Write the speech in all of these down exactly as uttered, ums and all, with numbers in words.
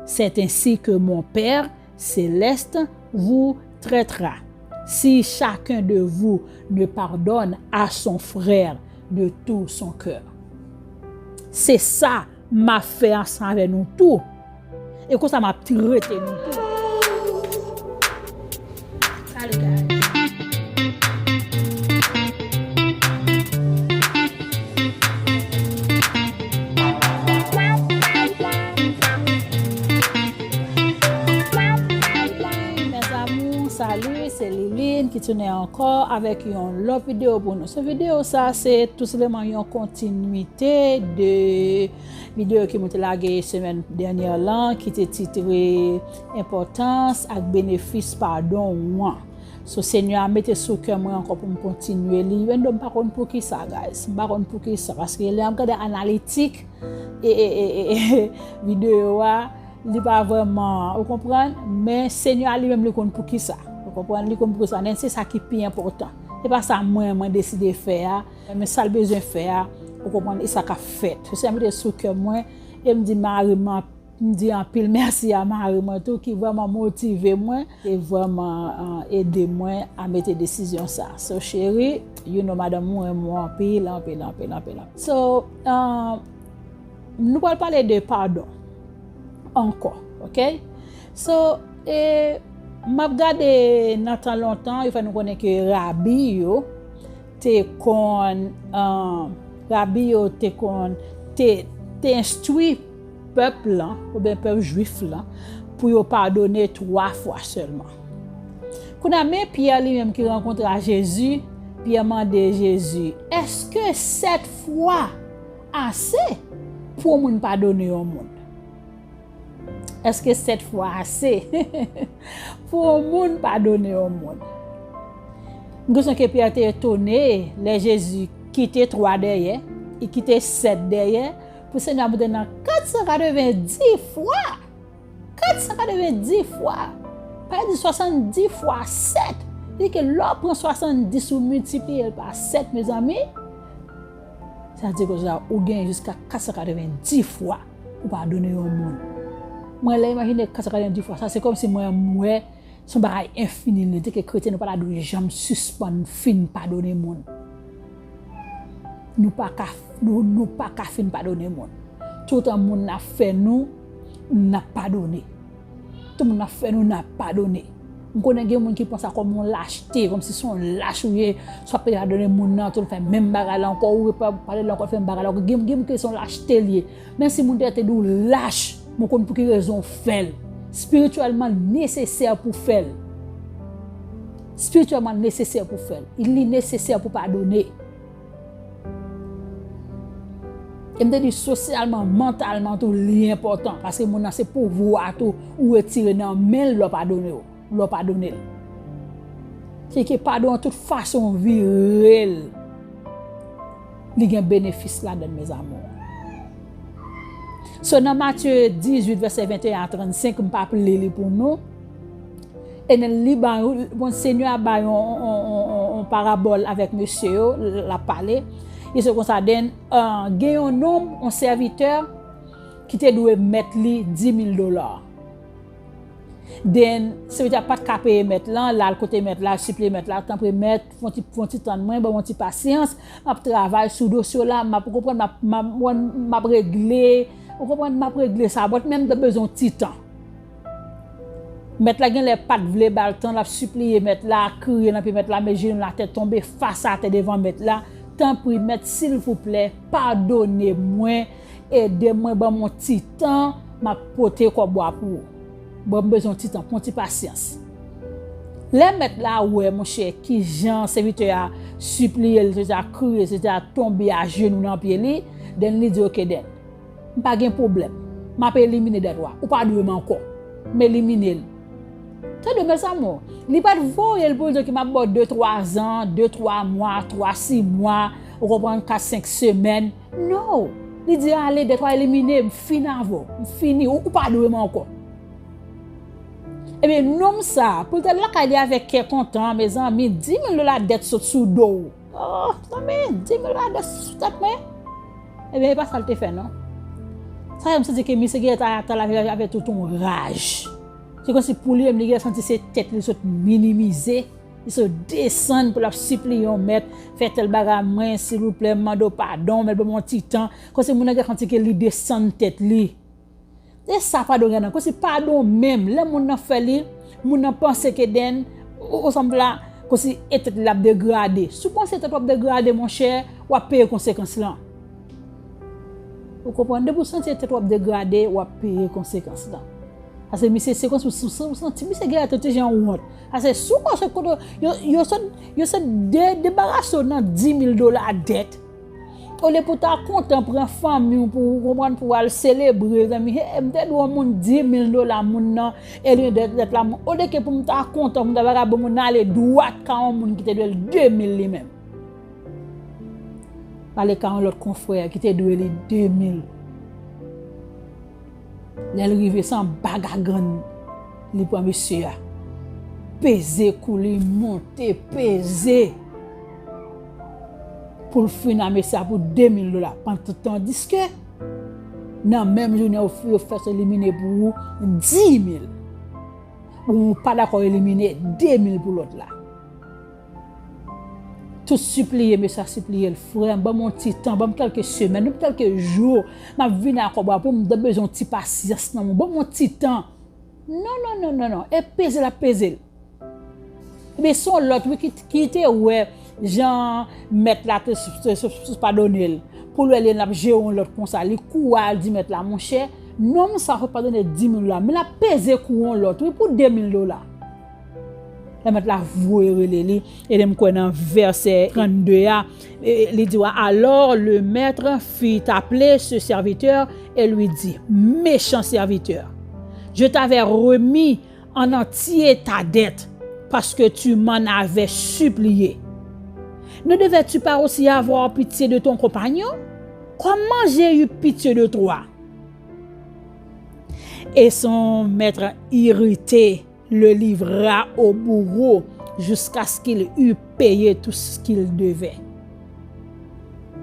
C'est ainsi que mon Père céleste vous traitera, si chacun de vous ne pardonne à son frère de tout son cœur. Se sa m ap fè ansanm avè nou tou. E konsa m ap trete nou tou. Salut, guys. Mes amours, salut, se Liline ki tounen ankò avèk yon lòt videyo pou nou. So videyo sa se tou senpleman yon kontinite de videyo ke mwen te lage semèn dènyè lan ki te titre Enpòtans ak benefis padon w an. So Senyè a mete sou kè mwen ankò pou m kontinye li. Even though m pa konn poukisa, guys. M pa konn poukisa. Paske lè m gade analitik e, e, e, e, e videyo a, li pa vrèman, ou konprann? Men Senyè a li menm li konn poukisa. Ou konprann? Li konn poukisa. Men se sa ki pi enpòtan. Se pa sa mwen, mwen deside fè a. Men sa l bezwen fè a, ou konprann? E sa k ap fèt. So Senyè a mete sou kè mwen, e m di mari m, m di anpil mèsi a mari mwen tou ki vrèman motive mwen e vrèman, uh, ede mwen a mete desizyon sa. So cheri, you know madanm mwen renmen w anpil, anpil, anpil, anpil, anpil. So, uh, nou pral pale de padon ankò, ok? So, e, m ap gade nan tan lontan, yo fè nou konnen ke rabi yo te konn, uh, rabi yo te konn, te, te enstwi pèp lan, oubyen pèp jwif lan, pou yo padone twa fwa sèlman. Kounye a, men Pyè li menm ki rankontre a Jezi, Pyè mande Jezi, èske sèt fwa ase pou yon moun padone yon moun? Èske sèt fwa ase pou yon moun padone yon moun? M gen ke Pyè te etone lè Jezi kite twa dèyè, li kite sèt dèyè, pou Senyè a monte nan kat san katrevenndis fwa. Kat san katrevenndis fwa. Pa di swasanndis fwa sèt. Li di ke lè w pran swasanndis ou miltipliye l pa sèt, mezanmi, sa di konsa, ou gen jiska kat san katrevenndis fwa pou padone yon moun. Mwen, lè imajine kat san katrevenndis fwa, sa se kòmsi mwen, mwen, se yon bagay enfini, li di ke kretyen nou pa ta dwe janm sispann fin padone moun. Nou pa ka, nou, nou pa ka fin padone moun. Toutan moun nan fè nou, n ap padone. Tout moun nan fè nou, n ap padone. M konnen gen moun ki pran sa kòm yon lachte, kòmsi se yon lach ou ye, swa padone moun nan, tou fè menm bagay la ankò, ou pa pale l ankò, fè menm bagay la ankò. Gen, gen moun ki se yon lachte l ye. Menm si moun te, te di w lach, mwen konn pou ki rezon w fè l. Espirityèlman, l nesesè pou w fè l. Espirityèlman, l nesesè pou w fè l. Li nesesè pou w padone. E m te di sosyalman, mantalman tou, li enpòtan. Paske moun nan se pouvwa tou, ou retire nan men l lè w padone w. Lè w padone l. Se ke padon an tout fason vire l. Li gen benefis ladan l, mes amours. So, nan Matye dizuit, vèsè venteyen a trannsenk, m p ap li li pou nou. E nan li ba, bon, Senyè a bay yon, yon, yon, yon, yon parabòl avèk mesye yo, l ap pale. Li se konsa, then, uh, gen yon nonm, yon sèvitè, ki te dwe mèt li dis mil dola. Then, sèvitè a pa t ka peye mèt lan, l al kote mèt la, sipliye mèt la, tanpri mèt, fè yon ti, fè yon ti tann mwen, ban mwen yon ti pasyans, m ap travay sou dosye w la, m ap, ou konprann, m ap, m ap, m ap regle, ou konprann, m ap regle sa, but men m ta bezwen yon ti tan. Mèt la genlè pa t vle ba l tan, l ap sipliye mèt la, kriye nan pye mèt la, met jenou l atè, tonbe fas atè devan mèt la, tanpri mèt, silvouplè, padone mwen, ede mwen, ban m yon ti tan, m ap pote kòb ou a pou ou. Bon, m bezwen yon ti tan, pran yon ti pasyans. Lè mèt la wè, monchè, kijan sèvitè a sipliye l, sèvitè a kriye, sèvitè a tonbe ajenou nan pye li, then li di, "Ok, then, m pa gen pwoblèm. M ap elimine dèt ou a. Ou pa dwe m ankò. M elimine l." Tande, mes amours, li pa t voye l pou l di, "Ok, m ap ba w de, twa zan, de, twa mwa, twa, sis mwa, ou konprann, kat, senk semèn." No! Li di, "Ale, dèt ou a elimine, m fin avè w, m fini, ou, ou pa dwe m ankò." Ebyen, nonm sa, pou l te lakay li avèk kè kontan, mezanmi, dis mil dola dèt sot sou do w. Oh, zanmi, dis mil dola dèt sot sou tèt mwen. Ebyen, e pa sa l te fè, non. Sa fè m santi ke misye gentan ata la avè tout yon raj. Se kòmsi pou li menm, li gentan santi se tèt li sot minimize, li sot desann pou l ap sipliye yon mèt, fè tèl bagay mwen, silvouplè, m mande w padon, mèt ban m yon ti tan. Kòmsi moun nan gentan santi ke li desann tèt li. E sa padon gen nan, kòmsi padon menm, lè moun nan fè li, moun nan panse ke then, ou, ou sanble la, kòmsi e tèt li l ap degrade. Si w panse tèt w ap degrade, monchè, w ap peye konsekans lan. Ou konprann? Depi w santi tèt w ap degrade, w ap peye konsekans lan. Paske misye, se kòmsi w, w, w santi misye gen yon ti jan wont. Paske si w panse kote yo, yo sot, yo sot de, debarase w nan dis mil dola dèt. Olye pou w ta kontan pran fanmi w pou w konprann pou w al selebre, zanmi, he, m te dwe yon moun dis mil dola, moun nan, e li dèt, dèt la, moun, olye ke pou m ta kontan, pou m ta vagabon, moun nan ale dwat ka yon moun ki te dwe l de mil li menm. Pale ka yon lòt konfrè ki te dwe li de mil. Lè l rive, se yon baga grenn li pran mesye a. Peze kou li, monte, peze. Pou l fin a mesye a pou de mil dola. Pandan, tandiske, nan menm jounen, yo, yo fè sa elimine pou ou dis mil. Bon, ou pa dakò elimine de mil pou lòt la. Tout sipliye, mesye a sipliye l, frè m, ban m yon ti tan, ban m kèlke semèn, ban m kèlke jou, m ap vini a kòb la pou m, m bezwen yon ti pasyans nan men w, ban m yon ti tan. Non, non, non, non, non, e peze l ap peze l. Ebyen, se yon lòt, wi, ki, ki te wè jan mèt la te, te, te, te padone l. Pou l wè li, l ap jere yon lòt konsa, li kouri al di mèt la, monchè, nonm sa fò padone dis mil dola, men l ap peze kou yon lòt, wi, pou de mil dola. Lè mèt la voye rele li, e m kwè nan vèsè trannde a, e, li di, alors le maître fit appeler ce serviteur et lui dit, méchant serviteur, je t'avais remis en entier ta dette, parce que tu m'en avais supplié. Ne devais-tu pas aussi avoir pitié de ton compagnon, comme moi j'ai eu pitié de toi? Et son maître irrité le livra au bourreau jusqu'à ce qu'il eût payé tout ce qu'il devait.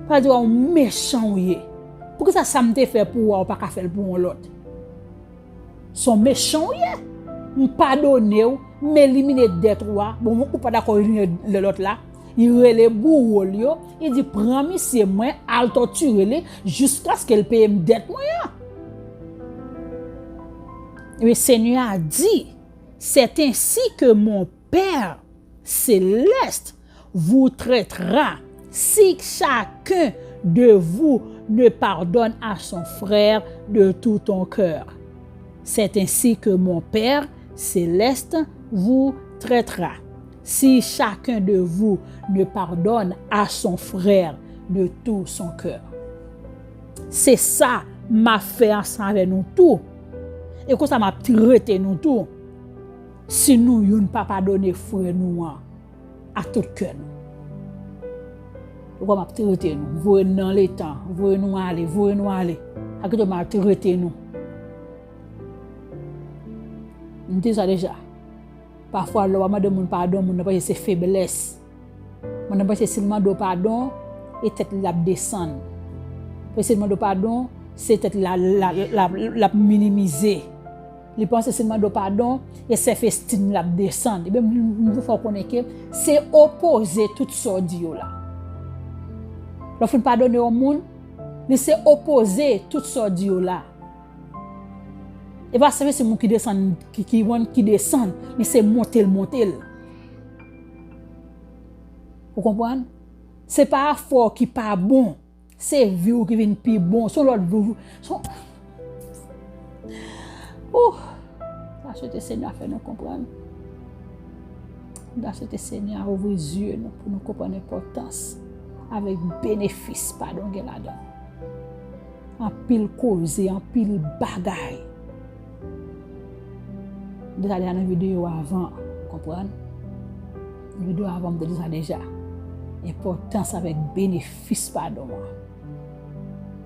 Sa vle di w mechan w ye. Poukisa sa m te fè pou ou a, ou pa ka fè l pou yon lòt? Se yon mechan w ye. M padone w, m elimine dèt ou a. Bon, ou pa dakò elimine lòt la. Li rele bouwo l yo, li di, pran misye mwen, al tòtire li, jiskaske l peye m dèt mwen an. Ebyen, Senyè a di, c'est ainsi que mon Père céleste vous traitera si chacun de vous ne pardonne à son frère de tout ton cœur. C'est ainsi que mon Père céleste vous traitera si chacun de vous ne pardonne à son frère de tout son cœur. Se sa m ap fè ansanm avè nou tou. E konsa m ap trete nou tou. Si nou youn pa padone frè nou an ak tout kè nou. Ou wè m ap trete nou, voye nou nan letan, voye nou ale, voye nou ale. Sa ki tou m ap trete nou. M di sa deja. Pafwa, lè w ap mande moun padon, moun nan panse se feblès. Moun nan panse si l mande w padon, e tèt li l ap desann. Paske si l mande w padon, se tèt li l ap, l ap, l ap, l ap minimize. Li panse si l mande w padon, e sèf estim li l ap desann. Ebyen, m, m vle fè w konnen ke se opoze tout sa w di yo la. Lè w fin padone yon moun, li se opoze tout sa w di yo la. E pa sèf estim ou ki desann, ki, ki, ki desann, men se monte l, monte l. Ou konprann? Se pa afè w ki pa bon, se vi w ki vin pi bon, se yon lòt vi w, se yon, ouh, m ta swete Senyè a fè nou konprann. M ta swete Senyè a ouvri zye nou pou nou konprann enpòtans avèk benefis padon gen ladan l. Anpil koze, anpil bagay. M te sa deja nan videyo avan, konprann? Nan videyo avan, m te di sa deja. Enpòtans avèk benefis padon an.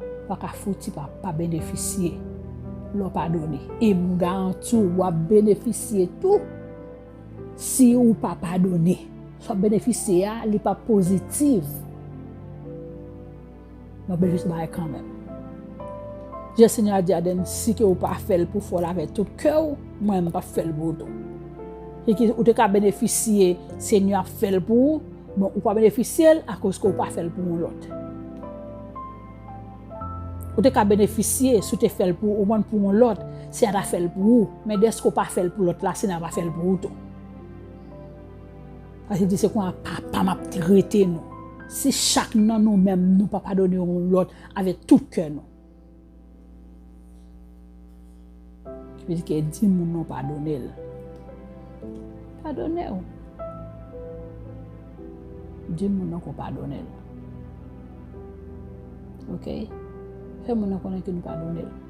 Ou pa ka fouti pa, pa benefisye lè w padone. E m garanti w, w ap benefisye tou si ou pa padone. Sa w ap benefisye a, li pa pozitif. Men w oblije sou bagay kanmenm. Jan Senyè a di Adan, si ke ou pa fè l pou fè l avèk tout kè w, mwen m p ap fè l pou ou tou. E ki ou te ka benefisye Senyè a fè l pou ou, men ou pa benefisye l akoz ke ou pa fè l pou yon lòt. Ou te ka benefisye si w te fè l pou ou, ou konprann, pou yon lòt, Senyè a ta fè l pou ou, men dèske ou pa fè l pou lòt la, Senyè a pa fè l pou ou tou. Paske li di se konsa papa m ap trete nou. Si chak nan nou menm nou pa padone yon lòt avèk tout kè nou. Ki vle di ke di moun nan padone l. Padone w. Di moun nan ke w padone l. Ok? Fè moun nan konnen ke nou padone l.